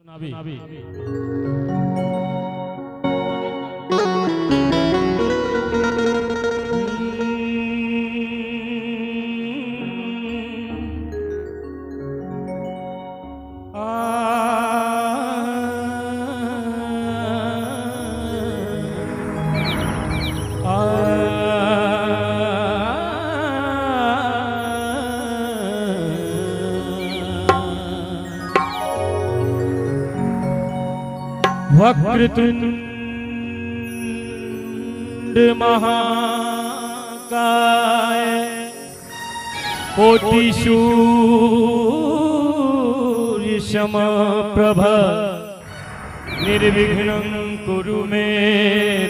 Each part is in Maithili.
सुनाबी। वक्रतुंड महाकाय कोटि सूर्य समप्रभ निर्विघ्नं कुरु मे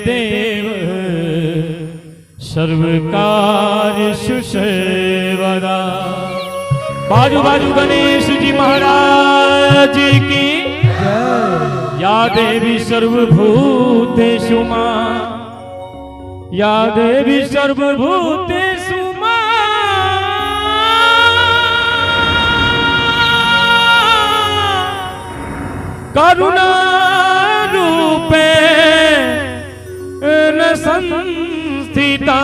देव सर्वकार्येषु सर्वदा। बाजू बाजू गणेश जी महाराज की या देवी सर्वभूतेषु मां, या देवी सर्वभूतेषु मां, करुणा रूपे न संस्थिता।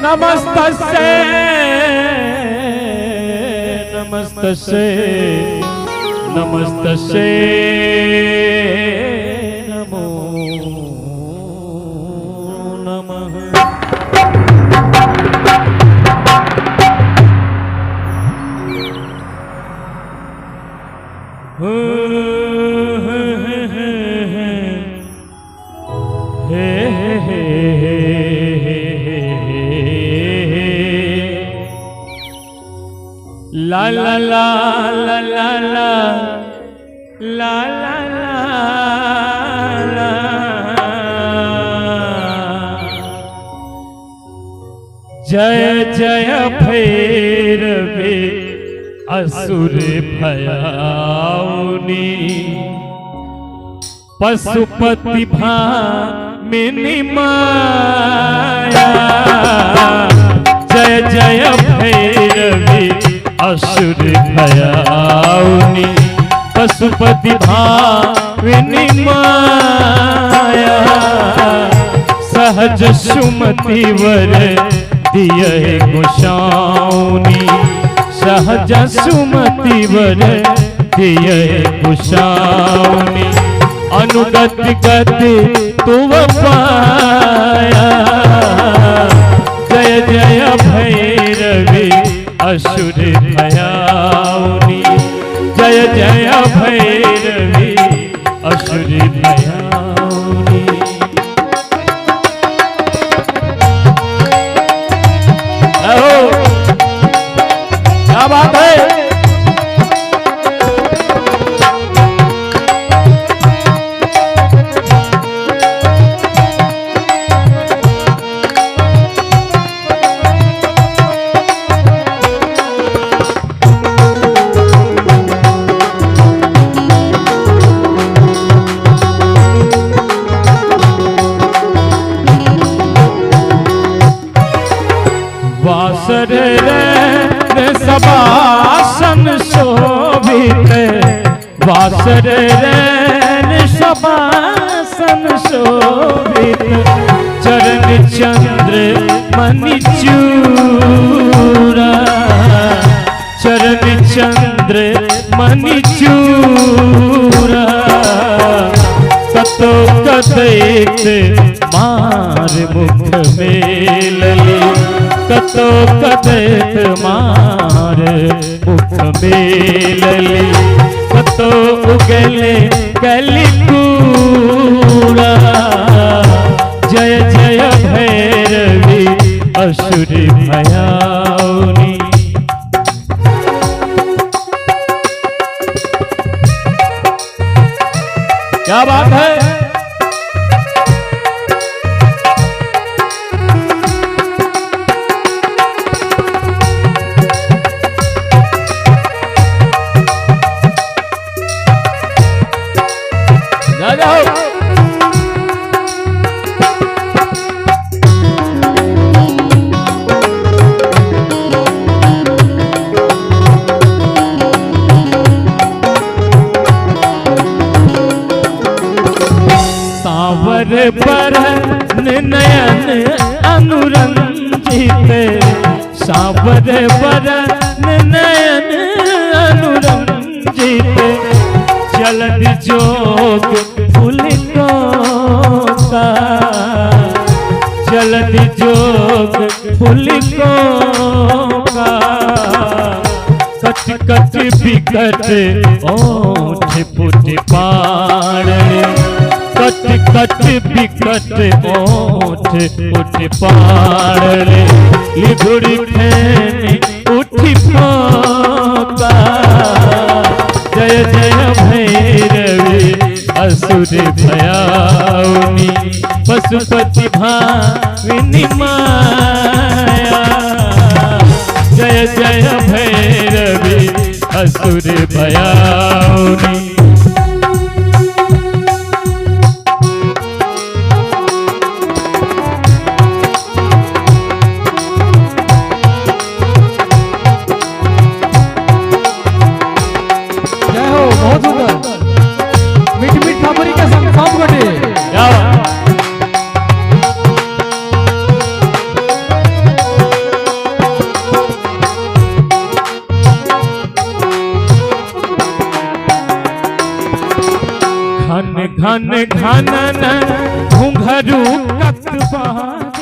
नमस्तस्यै नमस्तस्यै नमस्तस्यै नमो नमः। हे हे हे ला ला ला ला ला ला ला ला ला। जय जय भैरवी असुर भयाउनी, पशुपति भामिनी माया। जय जय भैरवी असुर भयाउनी, पशुपति भामिनी माया। सहज सुमति वर दिए गोसाउनी, सहज सुमति वर दिए गोसाउनी। अनुगत गति तुव पाया। जय जय भैरवी असुर भयाउनी, जय जय भैरवी असुर भयाउनी। क्या बात है। वासर रे सबासन शोभित, वासर रे सबासन शोभित। चरण चंद्र मणि चूरा, चरण चंद्र मणि चूरा। कतो कदैत मार मुख मेलली, कतो कदैत मार मुख मेलली। कतो उगले कली कूड़ा। जय जय भैरवी असुर भयाउनी। क्या बात है। सुभग बरन नयन अनुरंजित, जलद जोग फूल का, जलद जोग फूल का, कट कट बिकट ओठ फुट पाड़, कट कट बिकट ओठ फुट पाड़, लिघुड़ फैन उठी फोका। जय जय भैरवी असुर भयाउनी, पशुपति भाविनी माया। जय जय भैरवी असुर भयाउनी। जय हो, बहुत सुंदर। मीठ मीठ थापरी के संग सब गोटे। क्या बात? घन घन घनन घुंघरू कत बाजे।